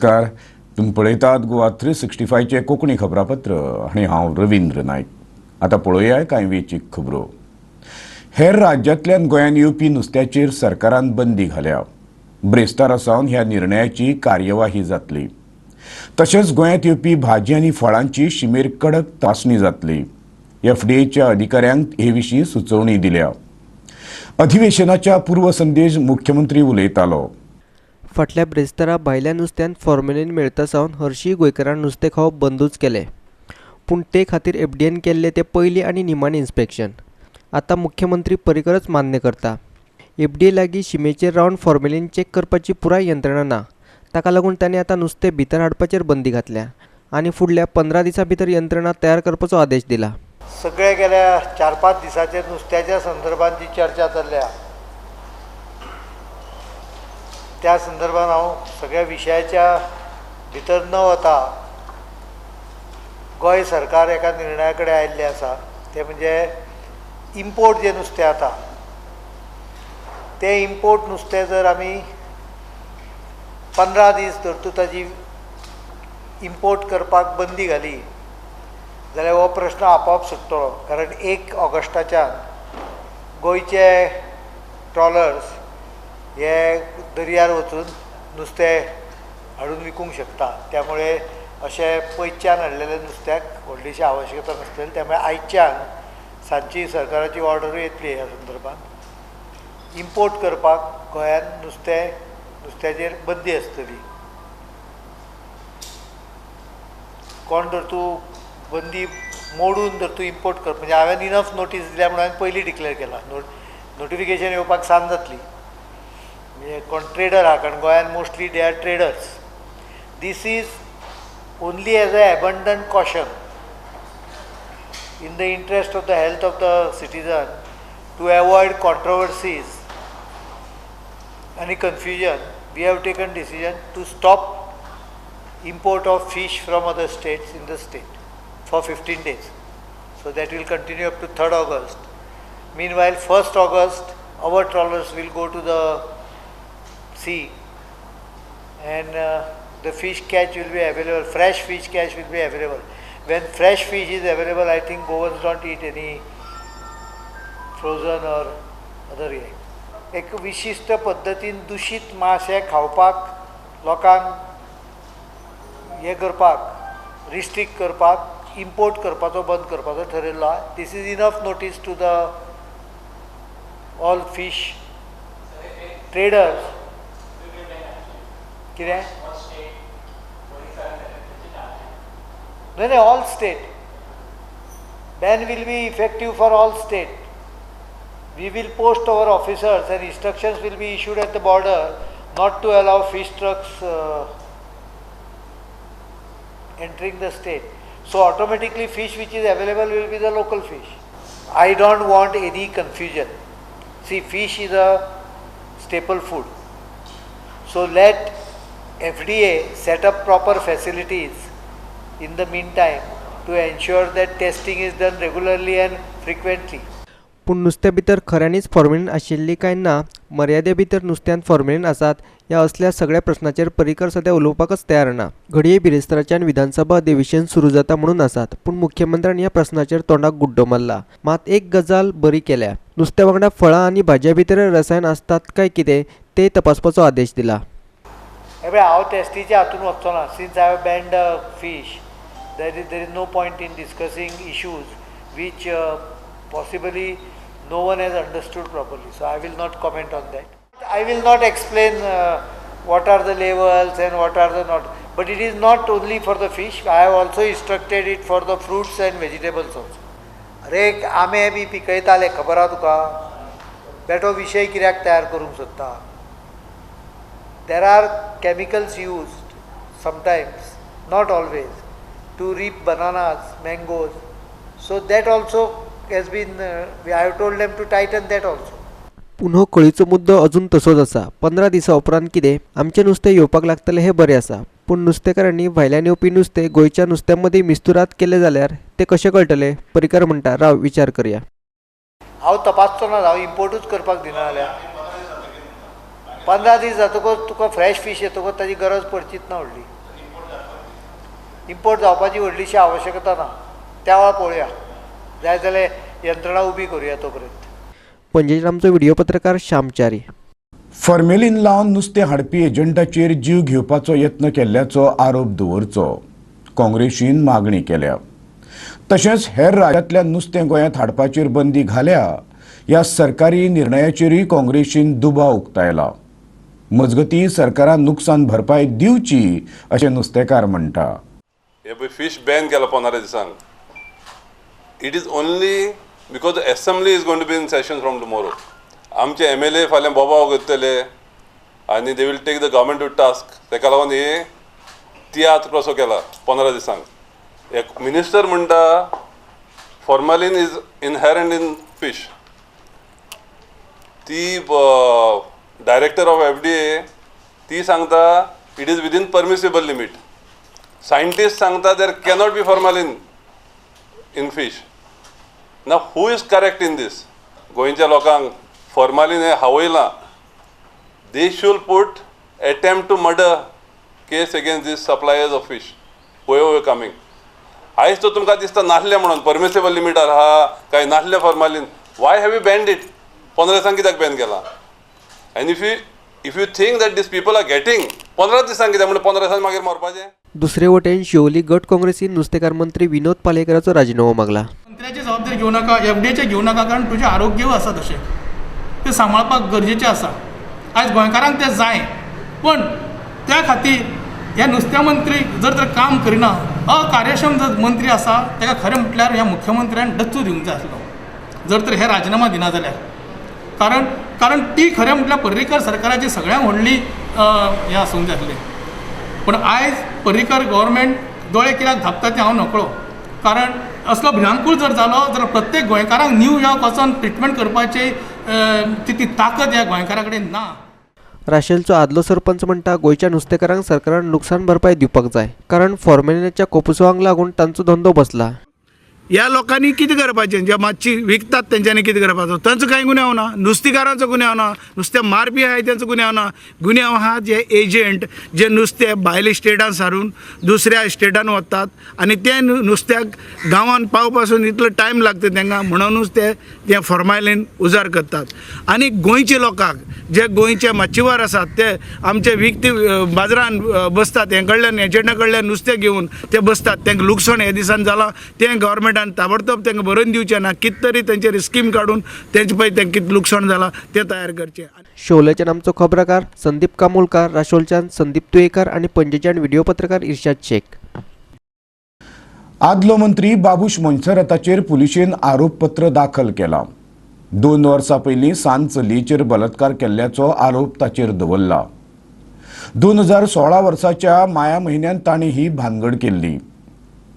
नमस्कार, तुमी पळयतात गोवा 365चें कोंकणी खबरापत्र आनी हांव रवींद्र नायक. आतां पळोवया कांय वेंचीक खबरो. हेर राज्यांतल्यान गोंयांत येवपी नुस्त्याचेर सरकारान बंदी घाल्या. ब्रेस्तारा सावन ह्या निर्णयाची कार्यवाही जातली. तशेंच गोंयांत येवपी भाजी आनी फळांची शिमेर कडक तपासणी जातली. एफडीएच्या अधिकाऱ्यांक हे विशीं सुचोवणी दिल्या. अधिवेशनाच्या पूर्वसंध्येर मुख्यमंत्री उलयतालो. फाटल्या ब्रेस्तारा भायल्या नुस्त्यांत फॉर्मेलीन मेळता सावन हरशीं गोंयकारान नुस्तें खावप बंदूच केलें. पूण ते खातीर एफडीएन केल्लें तें पयलीं आनी निमाणें इन्स्पेक्शन आतां मुख्यमंत्री पर्रीकरच मान्य करता. एफडीए लागीं शिमेचेर रावन फॉर्मेलीन चॅक करपाची पुराय यंत्रणा ना. ताका लागून तांणी आतां नुस्तें भितर हाडपाचेर बंदी घातल्या आनी फुडल्या 15 दिसां भितर यंत्रणा तयार करपाचो आदेश दिला. सगळे गेल्या 4-5 दिसांचेर नुस्त्याच्या संदर्भात जी चर्चा चल्ल्या त्या संदर्भात हांव सगळ्या विशयाच्या भितर न वता गोंय सरकार एका निर्णया कडेन आयिल्लें आसा, तें म्हणजे इम्पोर्ट जें नुस्तें जाता तें इम्पोर्ट नुस्तें जर आमी 15 दीस धरतूं ताजी इम्पोर्ट करपाक बंदी घाली जाल्यार हो प्रश्न आपोआप सुट्टलो. कारण 1 ऑगस्टाच्यान गोंयचे ट्रॉलर्स हे दर्यार वचून नुस्तें हाडून विकूंक शकता. त्यामुळे अशें पयच्यान हाडलेल्या नुस्त्याक व्हडलीशी आवश्यकता नासतली. त्यामुळे आयच्यान सांजची सरकाराची ऑर्डरूय येतली ह्या संदर्भात. इम्पोर्ट करपाक गोंयांत नुस्त्याचेर बंदी आसतली. कोण जर तूं बंदी मोडून जर तूं इम्पोर्ट कर, म्हणजे हांवें इनफ नोटीस दिल्या म्हणून हांवें पयलीं डिक्लेर केला. नोटिफिकेशन येवपाक सांज जातली. म्हणजे कोण ट्रेडर आहा, कारण गोंयांत mostly they are traders. This is only as a abundant caution in the interest of the health of the citizen to avoid controversies आनी confusion. We have taken decision to stop import of fish from other states in the state for 15 days. So that will continue up to 3rd August. Meanwhile, 1st August, our trawlers will go to the sea and the fish catch will be available, fresh fish catch will be available. When fresh fish is available, I think Goans don't eat any frozen or other. एक विशिश्ट पद्दतीन दूषित मांस हे खावपाक लोकांक हें करपाक रिस्ट्रिक्ट करपाक इम्पोर्ट करपाचो बंद करपाचो ठरयल्लो आहा. This is enough notice to the all fish traders. कितें न्हय न्हय, all state ban will be effective for all state. We will post our officers and instructions will be issued at the border not to allow fish trucks entering the state. So automatically fish which is available will be the local fish. I don't want any confusion. See, fish is a staple food. So let FDA set up proper facilities in the meantime to ensure that testing is done regularly and frequently. पूण नुस्त्या भितर खऱ्यांनीच formalin आशिल्ली काय ना, मर्यादे भितर नुस्त्यांत formalin आसात ह्या असल्या सगळ्या प्रश्नाचेर पर्रीकर सद्या उलोवपाकच तयार ना. घडये बिरेस्ताराच्यान विधानसभा अधिवेशन सुरू जाता म्हणून आसात, पूण मुख्यमंत्र्यान ह्या प्रश्नाचेर तोंडाक गुड्डो मारला. मात एक गजाल बरी केल्या, नुस्त्या वांगडा फळां आनी भाजयां भितर रसायन आसतात काय कितें तें तपासपाचो आदेश दिला. हे पळय, हांव टेस्टीच्या हातून वचचो ना. Since I have banned fish, there is no point in discussing issues which possibly no one has understood properly. So I will not comment on that. I will not explain what are the levels and what are the not. But it is not only for the fish. I have also instructed it for the fruits and vegetables also. अरे आमे बी पिकयताले, खबर आहा तुका? बेटो विशय कित्याक तयार करूंक सोदता? There are chemicals used sometimes, not always, to reap bananas, mangoes. So that also has been, I have told them to tighten that also. पूण हो कळीचो मुद्दो अजून तसोच आसा. 15 दिसां उपरांत कितें आमचें नुस्तें येवपाक लागतलें हें बरें आसा, पूण नुस्तेकारांनी भायल्यान येवपी नुस्तें गोंयच्या नुस्त्या मदीं मिस्तुराद केलें जाल्यार तें कशें कळटलें? पर्रीकर म्हणटा, राव विचार करया. हांव तपासचो ना, हांव इम्पोर्टूच करपाक दिना जाल्यार. 15 दीस जातकच तुका फ्रेश फीश येतकच ताजी गरज पडचीच ना. व्हडली इम्पोर्ट जावपाची व्हडलीशी आवश्यकता ना. त्या वेळार पळोवया, जाय जाल्यार यंत्रणा उबी करुया तो पर्यंत. पणजेच्यान आमचो व्हिडिओ पत्रकार श्यामचारी. फॉर्मेलीन लावन नुस्तें हाडपी एजंटाचेर जीव घेवपाचो यत्न केल्ल्याचो आरोप दवरचो काँग्रेसीन मागणी केल्या. तशेंच हेर राज्यांतल्यान नुस्तें गोंयांत हाडपाचेर बंदी घाल्या ह्या सरकारी निर्णयाचेरूय काँग्रेसीन दुबाव उक्तायला. मजगतीं सरकारान नुकसान भरपाय दिवची अशें नुस्तेकार म्हणटा. हे पळय फीश बॅन केला 15 दिसांक. It is only because the assembly is going to be in session from tomorrow. आमचे MLA फाल्यां बोबाव करतले आनी they will take the government to task. ताका लागून हे तियात्र कसो केला 15 दिसांक. एक मिनिस्टर म्हणटा formalin is inherent in fish. ती डायरेक्टर ऑफ FDA ती सांगता it is within permissible limit. Scientist सांगता there cannot be formalin in fish. Now who is correct in this? गोंयच्या लोकांक फॉर्मालीन हें हावयलां. They should put attempt to murder case against these suppliers of fish whoever coming. आयज तो तुमकां दिसता नासलें म्हणून परमिसेबल लिमिटार आहा काय नासलें formalin. Why have you banned it? 15 दिसांक कित्याक बॅन केला? And if you think that these people are getting 15 दिसांक कित्याक म्हणून 15 दिसांक मागीर मरपाचें. दुसरे वटेन शिवोली गट काँग्रेसीन नुस्तेकार मंत्री विनोद पालयेकराचो राजिनामो मागला. मंत्र्याची जबाबदारी घेवं नाका, एफडीएचे घेवं नाका, कारण तुजें आरोग्य आसा तशें तें सांबाळपाक गरजेचें आसा. आयज गोंयकारांक तें जाय, पण त्या खातीर ह्या नुस्त्या मंत्री जर तर काम करिना, अकार्यक्षम जर मंत्री आसा ताका खरें म्हटल्यार ह्या मुख्यमंत्र्यान डच्चू दिवंक जाय आसलो जर तर हे राजिनामा दिना जाल्यार. कारण कारण ती खरें म्हटल्यार पर्रीकर सरकाराची सगळ्यांत व्हडली हें आसूंक जाय आसलें. पण आयज पर्रीकर गव्हर्मेंट दोळे कित्याक धांपता तें हांव नकळो. कारण असलो भिरांकूळ जर जालो जाल्यार प्रत्येक गोंयकारांक न्यूयॉर्क वचोन ट्रिटमेंट करपाची ती ताकद ह्या गोंयकारा कडेन ना. राशेलचो आदलो सरपंच म्हणटा गोंयच्या नुस्तेकारांक सरकारान नुकसान भरपाय दिवपाक जाय, कारण फॉर्मेलिनाच्या कोपुसवांक लागून तांचो धंदो बसला. ह्या लोकांनी कितें करपाचें, जे मातशी विकतात तेंच्यांनी कितें करपाचो? तांचो कांय गुन्यांव ना, नुस्तेकारांचो गुन्यांव ना, नुस्तें मारपी आहाय तेंचो गुन्यांव ना. गुन्यांव आहा जे एजंट जे नुस्तें भायल्या स्टेटान सारून दुसऱ्या स्टेटान वतात आनी तें नुस्त्याक गांवान पावपासून इतलो टायम लागता तांकां, म्हणूनच ते फॉर्मालीन उजार करतात. आनी गोंयच्या लोकांक जे गोंयचे मच्छीमार आसात ते आमचे विकते बाजारान बसतात, हें कडल्यान एजंटा कडल्यान नुस्तें घेवन ते बसतात, तांकां लुकसाण हे दिसान जालां तें गव्हर्मेंटान ताबडतोब तांकां बरोवन दिवचें ना, कितें तरी तेंचेर स्कीम काडून तेंचे पळय तांकां कितें लुकसाण जालां तें तयार करचें. शोलेच्यान आमचो खबराकार संदीप कामोलकार, राशोलच्यान संदीप तुयेकर आनी पणजेच्यान व्हिडिओ पत्रकार इर्शाद शेख. आदलो मंत्री बाबूश मोन्सेराताचेर पुलिशेन आरोपपत्र दाखल केलां. 2 वर्सां पयलीं सान चलयेचेर बलात्कार केल्ल्याचो आरोप ताचेर दवरला. 2016 वर्साच्या माया म्हयन्यांत ताणें ही भानगड केल्ली.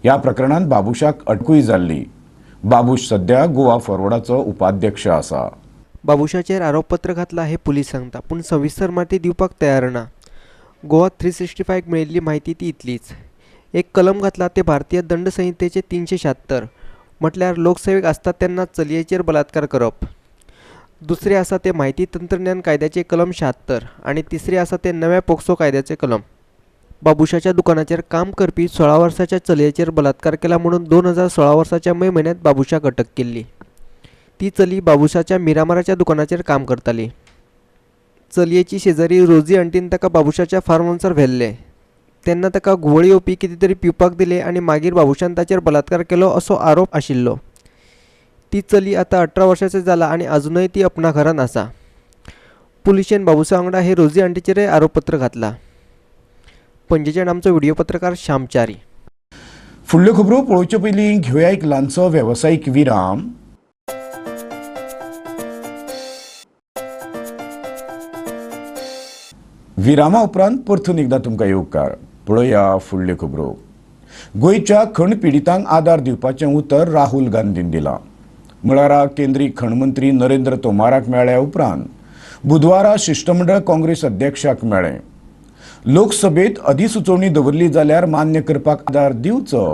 ह्या प्रकरणांत बाबूशाक अटकूय जाल्ली. बाबूश सध्या गोवा फॉरवर्डाचो उपाध्यक्ष आसा. बाबूशाचेर आरोपपत्र घातला हे पुलीस सांगता, पूण सविस्तर म्हायती दिवपाक तयार ना. गोवा 365 मेळिल्ली म्हायती ती इतलीच. एक कलम घातला ते भारतीय दंड संहितेचे 376, म्हटल्यार लोकसेवेक आसता तेन्ना चलयेचेर बलात्कार करप. दुसरें आसा ते म्हायती तंत्रज्ञान कायद्याचे कलम 76 आनी तिसरें आसा ते नव्या पोक्सो कायद्याचे कलम. बाबूशाच्या दुकानाचेर काम करपी 16 वर्साच्या चलयेचेर बलात्कार केला म्हणून 2016 वर्साच्या मे म्हयन्यांत बाबूशाक अटक केल्ली. ती चली बाबूशाच्या मिरामाराच्या दुकानाचेर काम करताली. चलयेची शेजारी रोजी आंटीन ताका बाबूशाच्या फार्म हावसार व्हेल्लें. तेन्ना ताका घुंवळ येवपी कितें तरी पिवपाक दिलें आनी मागीर बाबूशान ताचेर बलात्कार केलो असो आरोप आशिल्लो. ती चली आतां 18 वर्सांची जाला आनी आजुनय ती अपना घरांत आसा. पुलिशेन बाबूशा वांगडा हे रोजी आंटीचेरय आरोपपत्र घातला. पणजेच्यान आमचो व्हिडिओ पत्रकार श्यामचारी. फुडल्यो खबरो पळोवचे पयलीं घेवया एक ल्हानसो वेवसायीक विराम. विरामा उपरांत परतून एकदां तुमकां येवकार. पळोवया फुडल्यो खबरो. गोंयच्या खण पिडितांक आदार दिवपाचें उतर राहुल गांधीन दिलां. म्हळ्यार केंद्रीय खण मंत्री नरेंद्र तोमाराक मेळ्ळ्या उपरांत बुधवारा शिश्टमंडळ काँग्रेस अध्यक्षाक मेळ्ळें. लोकसभेत अधिसुचोवणी दवरली जाल्यार मान्य करपाक आदार दिवचो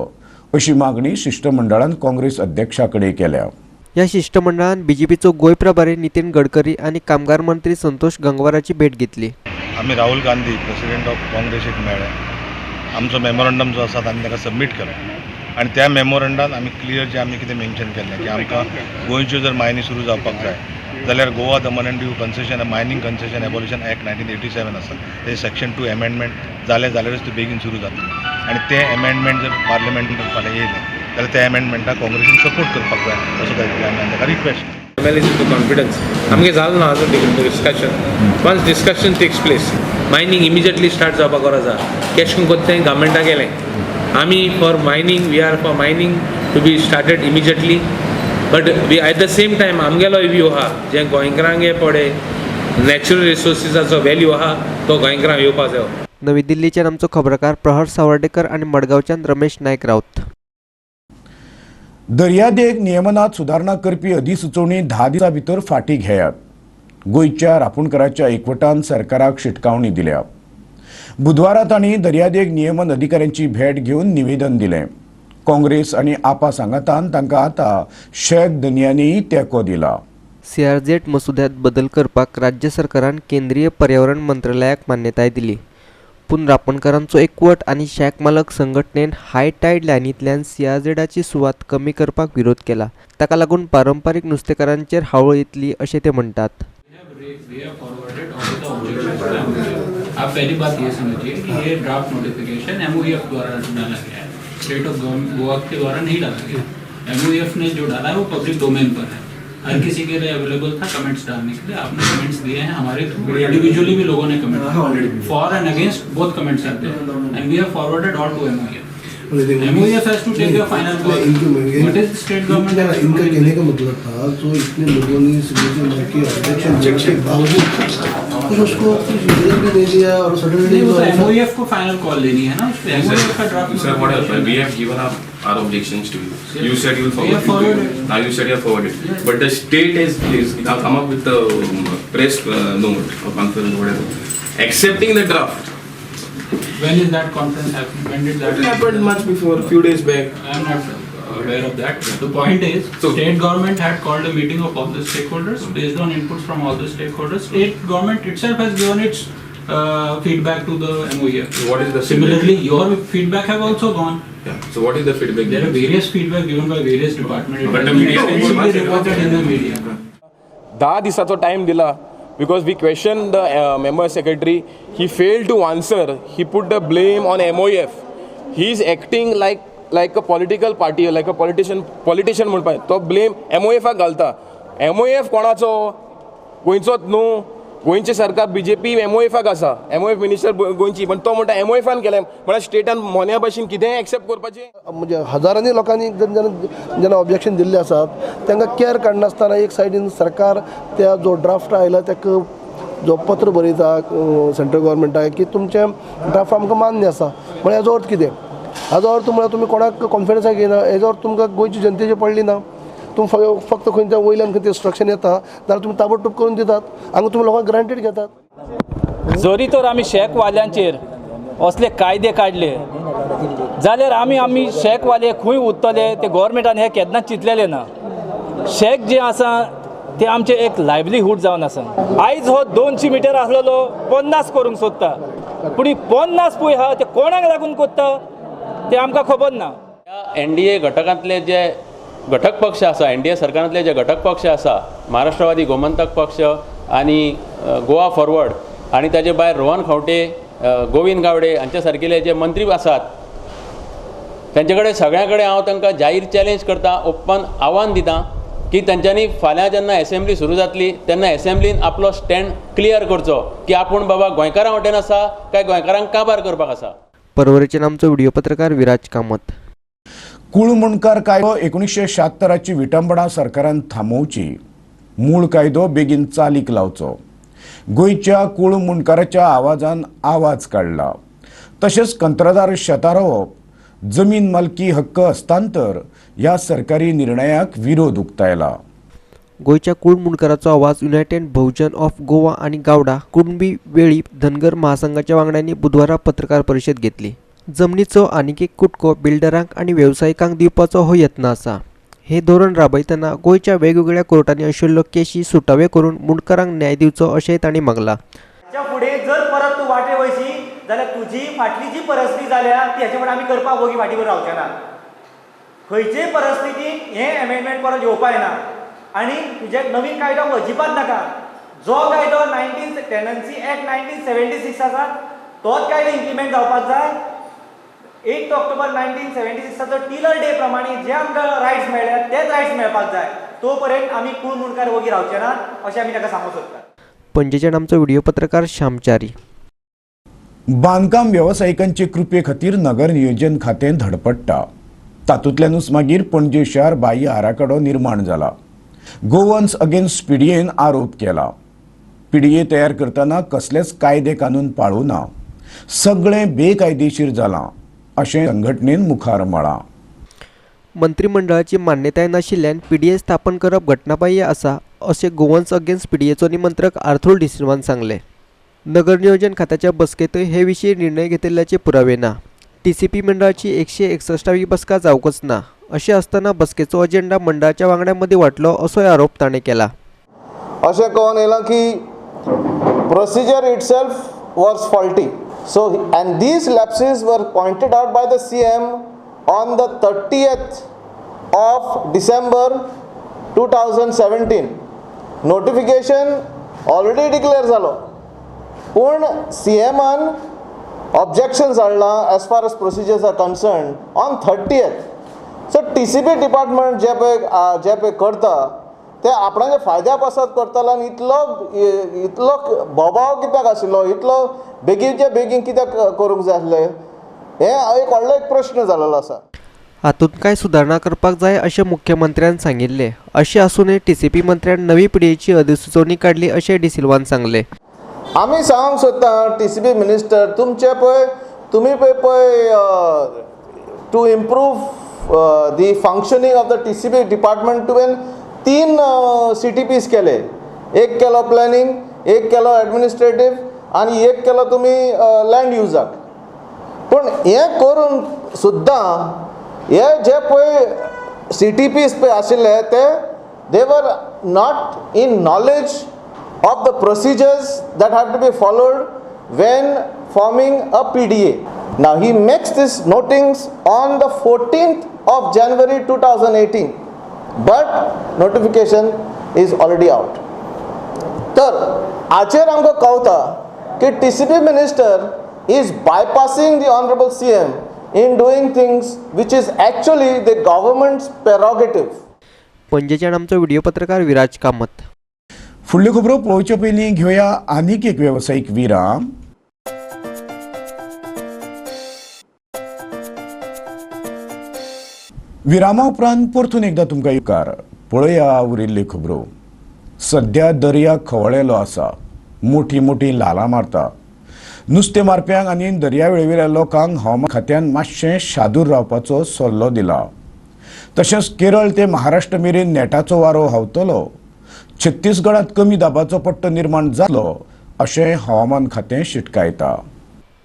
अशी मागणी शिश्टमंडळान काँग्रेस अध्यक्षा कडेन केल्या. ह्या शिश्टमंडळान बीजेपीचो गोंय प्रभारी नितीन गडकरी आनी कामगार मंत्री संतोष गंगवाराची भेट घेतली. आमी राहुल गांधी प्रेसिडेंट ऑफ काँग्रेसीक मेळ्ळे. आमचो मेमोरंडम जो आसा आमी ताका सबमीट केलो आनी त्या मेमोरंडान आमी क्लियर जे आमी कितें मेन्शन केल्लें की आमकां गोंयच्यो जर मायनी सुरू जावपाक जाय जाल्यार Goa Daman and Diu concession mining concession abolition act 1987 आसा ते सेक्शन 2 एमेंडमेंट जालें जाल्यारूच ते बेगीन सुरू जातलें आनी तें एमेंडमेंट जर पार्लमेंटान फाल्यां येयलें जाल्यार त्या एमेंडमेंटाक काँग्रेसीन सपोर्ट करपाक जाय असो तातूंतल्यान आमी ताका रिक्वेस्ट केली. MLAs into confidence. आमगे जालो ना अजून discussion. Once discussion takes place, mining immediately start जावपाक गरज आसा. कॅश करून तें गव्हर्मेंटाक गेलें. आमी for mining, we are for mining to be started immediately. But we at the same time आमगेलो व्यू आहा जे गोंयकारांगे पडे नॅचरल रिसोर्सिसाचो व्हॅल्यू आहा तो गोंयकारांक येवपा जायो. नवी दिल्लीच्यान आमचो खबरकार प्रहर सावर्डेकर आनी मडगांवच्यान रमेश नायक राऊत. दर्यादेग नियमनात सुदारणा करपी अधिसुचोवणी 10 दिसां भितर फाटीं घेयात. गोंयच्या रापूणकराच्या एकवटान सरकाराक शिटकावणी दिल्या. बुधवारा तांणी दर्यादेग नियमन अधिकाऱ्यांची भेट घेवन निवेदन दिलें. काँग्रेस आनी आपा सांगातान तांकां आतां शेख धनयांनी तेंको दिला. सीआरझेड मसुद्यांत बदल करपाक राज्य सरकारान केंद्रीय पर्यावरण मंत्रालयाक मान्यताय दिली. पूण रापणकारांचो एकवट आनी शॅक मालक संघटनेन हाय टायड लायनींतल्यान सीआरझेडाची सुवात कमी करपाक विरोध केला. ताका लागून पारंपारीक नुस्तेकारांचेर हावळ येतली अशें ते म्हणटात. आप पहली बात ये समझिए कि ये ड्राफ्ट नोटिफिकेशन एमओईएफ द्वारा डाला गया है, स्टेट ऑफ गोवा के द्वारा नहीं डाला गया. एमओईएफ ने जो डाला है वो पब्लिक डोमेन पर है, हर किसी के लिए अवेलेबल था कमेंट्स डालने के लिए. आपने कमेंट्स दिए हैं हमारे थ्रू, इंडिविजुअली भी लोगों ने comment, for and against both comments आते हैं and we have forwarded all to MOEF. MOEF has to take a final call. What is state government? इनका कहने का मतलब था जो इतने लोगों ने सिग्नेचर मार के ऑब्जेक्शन के बावजूद कुछ उसको कुछ रीजन भी नहीं दिया और सडनली नहीं, वो तो एमओईएफ को फाइनल कॉल लेनी है ना उस पे. एमओईएफ का draft. Sir, what happened? We have given up our objections to you. You said you will forward it to you. Now you said you have forwarded. Yes. But the state has now come up with a press note or conference, whatever, accepting the draft. When is that conference happening? When did that It happened much before, few days back. I am not aware of that. The point is, so, state government had called a meeting of all the stakeholders based on inputs from all the stakeholders. State government itself has given its feedback to the MOEF. What is the Similarly, feedback? Your feedback have also gone. Yeah. So what is the feedback? There are various feedback given by various departments. But the media is reported in the media. 10 दिसाचो time दिला because we questioned the member secretary. He failed to answer. He put the blame on MOEF. He is acting like a political party, like a politician. Politician म्हणपाक तो blame MOEF घालता. MOEF कोणाचो? गोंयचोच न्हू. गोंयचें सरकार BJP MOEF आसा. MOEF minister गोंयची, पण तो म्हणटा MOEFान केलें म्हळ्यार स्टेटान मोन्या भाशेन कितेंय एक्सेप्ट करपाचें. म्हणजे हजारांनी लोकांनी जेन्ना ऑब्जेक्शन दिल्लें आसात तांकां कॅर काडनासतना एक सायडीन सरकार त्या जो ड्राफ्ट आयला ताका जो पत्र बरयता सेंट्रल गव्हर्मेंटाक की तुमचें ड्राफ्ट आमकां मान्य आसा. म्हळ्यार हाजो अर्थ कितें? हाजो अर्थ म्हळ्यार तुमी कोणाक कॉन्फिडन्साक घेयना. हेजो अर्थ तुमकां गोंयची जनतेची पडली ना. तुमी फक्त खंयच्या वयल्यान खंय इन्स्ट्रक्शन येता जाल्यार तुमी ताबडतोब करून दितात. हांगा तुमी लोकांक ग्रांटेड घेतात. जरी तर आमी शॅकवाल्यांचेर असले कायदे काडले जाल्यार आमी आमी शॅकवाले खंय उरतले ते गव्हर्मेंटान हें केन्नाच चिंतलेलें ना. शॅक जें आसा तें आमचें एक लायवलीहूड जावन आसा. आयज हो 200 मिटर आसलेलो 50 करूंक सोदता, पूण ही 50 पळय आहा ते कोणाक लागून करता तें आमकां खबर ना. एनडीए घटकांतले जे घटक पक्ष आसा, एनडीए सरकारांतले जे घटक पक्ष आसा, महाराष्ट्रवादी गोमंतक पक्ष आनी गोवा फॉरवर्ड आनी ताजे भायर रोहन खंवटे, गोविंद गावडे हांचे सारकिले जे मंत्री आसात तांचे कडेन सगळ्यां कडेन हांव तांकां जाहीर चॅलेंज करता, ओपन आव्हान दिता की तांच्यांनी फाल्यां जेन्ना एसेंब्ली सुरू जातली तेन्ना एसेंब्लीन आपलो स्टँड क्लियर करचो की आपूण बाबा गोंयकारां वटेन आसा काय गोंयकारांक काबार करपाक आसा. परवरीच्यान आमचो व्हिडिओ पत्रकार विराज कामत. कुळमुंडकार कायदो 1976ची विटंबणा सरकारान थांबोवची, मूळ कायदो बेगीन चालीक लावचो. गोंयच्या कुळमुंडकाराच्या आवाजान आवाज काडला. तशेंच कंत्रादार शेतां रोवप, जमीन मालकी हक्क हस्तांतर ह्या सरकारी निर्णयाक विरोध उक्तायला. गोंयच्या कुळमुंडकाराचो आवाज युनायटेड बहुजन ऑफ गोवा आनी गावडा कुणबी वेळीप धनगर महासंघाच्या वांगड्यांनी बुधवारा पत्रकार परिशद घेतली. जमनीचो आनीक एक कुटको बिल्डरांक आनी वेवसायिकांक दिवपाचो हो यत्न आसा. हे धोरण राबयतना गोंयच्या वेगवेगळ्या कोर्टांनी आशिल्ल्यो केशी सुटावे करून मुंडकारांक न्याय दिवचो अशेंय तांणी मागलां. फुडें जर परत तूं वाटे वयशी जाल्यार तुजी फाटली जी परिस्थिती जाल्या ती हेचे फुडें आमी करपाक वोगी फाटीं रावचे ना. खंयचेय परिस्थितीन हें एमेंडमेंट परत येवपा येना आनी तुजे नवीन कायदो अजिबात नाका. जो कायदो टेनन्सी एक्ट 1976 आसा तोच कायदो इम्प्लिमेंट जावपाक जाय. 8 ऑक्टोबर 1976 टिलर डे प्रमाणे जे आमकां रायट्स मेळ्ळ्या तेच रायट्स मेळपाक जाय. तो पर्यंत आमी कूळ मुंडकार वोगी रावचे ना अशें आमी ताका सांगूंक सोदतात. पणजेच्यान आमचो व्हिडिओ पत्रकार श्यामचारी. बांदकाम वेवसायिकांचे कृपे खातीर नगर नियोजन खातें धडपडटा. तातूंतल्यानूच मागीर पणजे शहर बाह्य आराखडो निर्माण जाला. गोवन्स अगेन्स्ट पीडीएन आरोप केला. पीडीए तयार करतना कसलेच कायदे कानून पाळूं ना, सगळें बेकायदेशीर जालां अशें संघटनेन मुखार म्हळां. मंत्रिमंडळाची मान्यताय नाशिल्ल्यान पीडीए स्थापन करप घटनाबाह्य आसा अशें गोवन्स अगेन्स्ट पीडीएचो निमंत्रक आर्थूर डिसिल्वान सांगलें. नगर नियोजन खात्याच्या बसकेंतय हे विशीं निर्णय घेतिल्ल्याचे पुरावे ना. टीसीपी मंडळाची 161वी बसका जावंकच ना अशें आसतना बसकेचो अजेंडा मंडळाच्या वांगड्यां मदीं वांटलो असोय आरोप ताणें केला. अशें कळून येयलां की procedure itself was faulty. So and these lapses were pointed out by the CM on the 30th of December 2017. Notification already declare जालो पूण सीएमान ऑब्जेक्शन्स हाडलां as far as procedures are concerned on 30th. So TCP department जे पळय करता ते आपणाच्या फायद्या पासत करतालो आनी इतलो इतलो बोबाव कित्याक आशिल्लो, इतलो बेगीनच्या बेगीन कित्याक करूंक जाय आसलें, हें एक व्हडलो एक प्रश्न जाल्लो आसा. हातूंत कांय सुदारणा करपाक जाय अशें मुख्यमंत्र्यान सांगिल्लें. अशें आसूनय टीसीपी मंत्र्यान नवी पिढयेची अधिसुचोवणी काडली अशें डिसिल्वान सांगलें. आमी सांगूंक सोदता टीसीपी मिनिस्टर तुमचे पळय तुमी पळय पळय to improve the functioning of the TCP department तुवें 3 CTPs केले. एक केलो प्लॅनिंग, एक केलो एडमिनिस्ट्रेटीव आनी एक केलो तुमी लँड युजाक. पूण हें करून सुद्दां हे जे पळय CTPs पळय आशिल्ले ते they were not in knowledge of the procedures that have to be followed when forming a PDA. Now he makes this notings on the 14th of January 2018, but notification is already out. तर आचेर आमकां कळटा की TCP minister is bypassing the honorable CM in doing things which is actually the government's prerogative. पणजेच्यान आमचो video पत्रकार विराज कामत. फुडल्यो खबरो पळोवचे पयलीं घेवया आनीक एक वेवसायीक विराम. विरामा उपरांत परतून एकदां तुमकां येवकार. पळया उरिल्ल्यो खबरो. सद्या दर्या खवळेलो आसा, मोठी मोठी ल्हारां मारता. नुस्तें मारप्यांक आनी दर्यावेळेवेल्या लोकांक हवामान खात्यान मातशें शादूर रावपाचो सल्लो दिला. तशेंच केरळ ते महाराष्ट्र मेरेन नेटाचो वारो हावतलो. छत्तीसगडांत कमी दाबाचो पट्टो निर्माण जालो अशें हवामान खातें शिटकायता.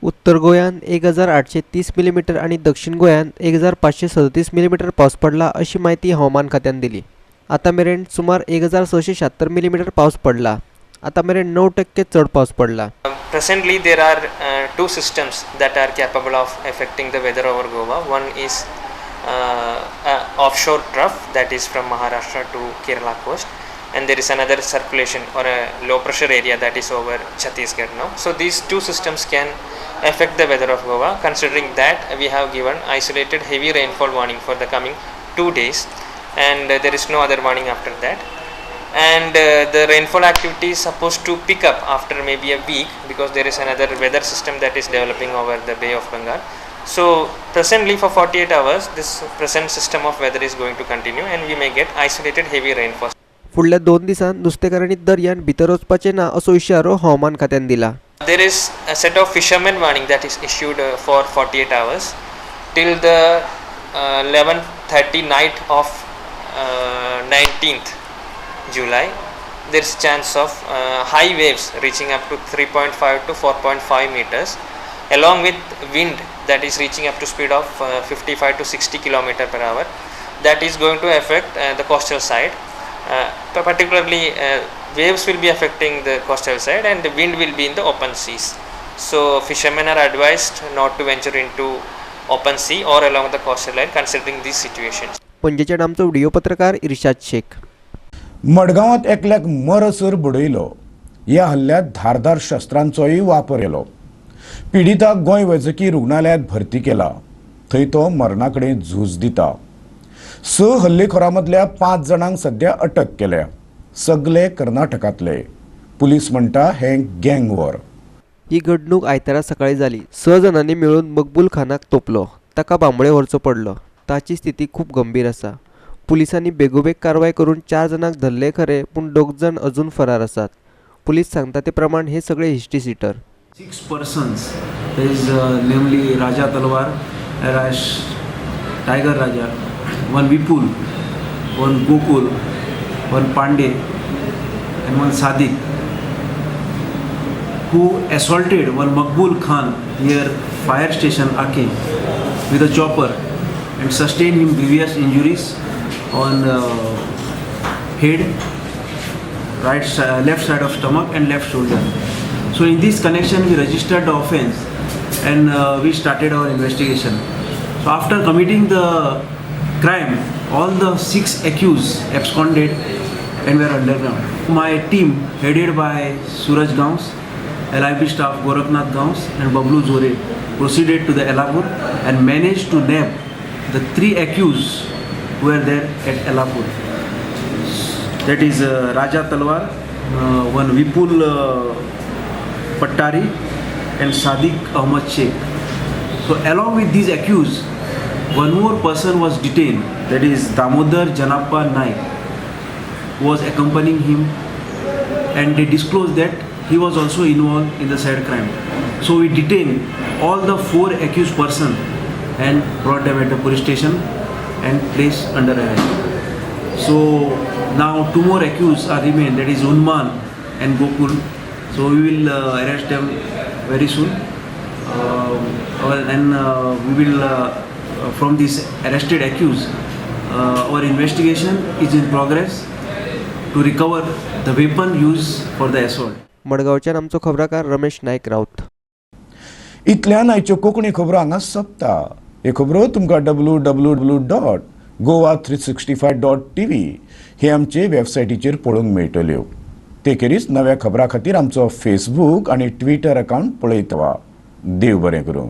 उत्तर गोंयांत 1830 मिलीमीटर आनी दक्षिण गोंयांत 1537 मिलीमीटर पावस पडला अशी म्हायती हवामान खात्यान दिली. आतां मेरेन सुमार 1676 मिलीमीटर पावस पडला. आतां मेरेन 9% चड पावस पडला. Presently there are two systems that are capable of affecting the weather over Goa. One is offshore trough that is from Maharashtra to Kerala coast, and there is another circulation or a low pressure area that is over Chhattisgarh now. So these two systems can affect the weather of Goa. Considering that, we have given isolated heavy rainfall warning for the coming 2 days, and there is no other warning after that. And the rainfall activity is supposed to pick up after maybe a week, because there is another weather system that is developing over the Bay of Bengal. So presently for 48 hours this present system of weather is going to continue, and we may get isolated heavy rainfall. फुडल्या 2 दिसांत नुस्तेकारांनी दर्यांत भितर वचपाचें ना असो इशारो हवामान खात्यान दिला. There is a set of fishermen warning that is issued for 48 hours till the 11:30 night of 19th July. There is chance of high waves reaching up to 3.5 to 4.5 meters, along with wind that is reaching up to speed of 55 to 60 km per hour. That is going to affect the coastal side. Particularly waves will be affecting the coastal side and the wind will be in the open seas. So fishermen are advised not to venture into open sea or along the coastal line considering these situations. पणजेच्यान आमचो video पत्रकार इर्शाद शेख. मडगांवांत एकल्याक मरसर बडयलो. ह्या हल्ल्यांत धारदार शस्त्रांचोय वापर केलो. पिडिताक गोंय वैजकी रुग्णालयांत भरती केला. थंय तो मरणा कडेन झूज दिता. 6 हल्लेखोरां मदल्या 5 जाणांक सध्या अटक केल्या. सगले कर्नाटकांतले. पुलीस म्हणटा हें गँग वॉर. ही घडणूक आयतारा सकाळी जाली. 6 जाणांनी मेळून मकबूल खानाक तोपलो. ताका बांबोळे व्हरचो पडलो. ताची स्थिती खूब गंभीर आसा. पुलिसांनी बेगोबेग कारवाय करून 4 जाणांक धरले खरे, पूण 2 जाण अजून फरार आसात. पुलीस सांगता ते प्रमाण हे सगळे history sheeter. 6 persons, there is namely Raja Talwar, Tiger Raja, one Vipul, one Gokul, one Pandey and one Sadiq, who assaulted one Maqbool Khan near fire station Ake with a chopper and sustained him grievous injuries on head, right, left side of stomach and left shoulder. So in this connection we registered the offence and we started our investigation. So after committing the crime, all the 6 accused absconded and were underground. My team headed by Suraj Gaons, LIB staff Gorakhnath Gaons and Bablu Zore proceeded to the Elapur and managed to nab the 3 accused who were there at Elapur. That is Raja Talwar, one Vipul Pattari and Sadiq Ahmad Sheikh. So along with these accused, one more person was detained, that is Damodar Janappa Naik, who was accompanying him, and they disclosed that he was also involved in the said crime. So we detained all the 4 accused persons and brought them at the police station and placed under arrest. So now 2 more accused are remain, that is Unman and Gokul. So we will arrest them very soon, and we will from this arrested accused, our investigation is in progress to recover the weapon used for the assault. मडगांवच्यान आमचो खबराकार रमेश नायक राऊत. इतल्यान आयच्यो कोंकणी खबरो हांगा सोंपता. ह्यो खबरो तुमकां www.goa365.tv हे आमचे वेबसायटीचेर पळोवंक मेळटल्यो. ते खेरीज नव्या खबरां खातीर आमचो फेसबूक आनी ट्विटर अकावंट पळयत रावा. देव बरें करूं.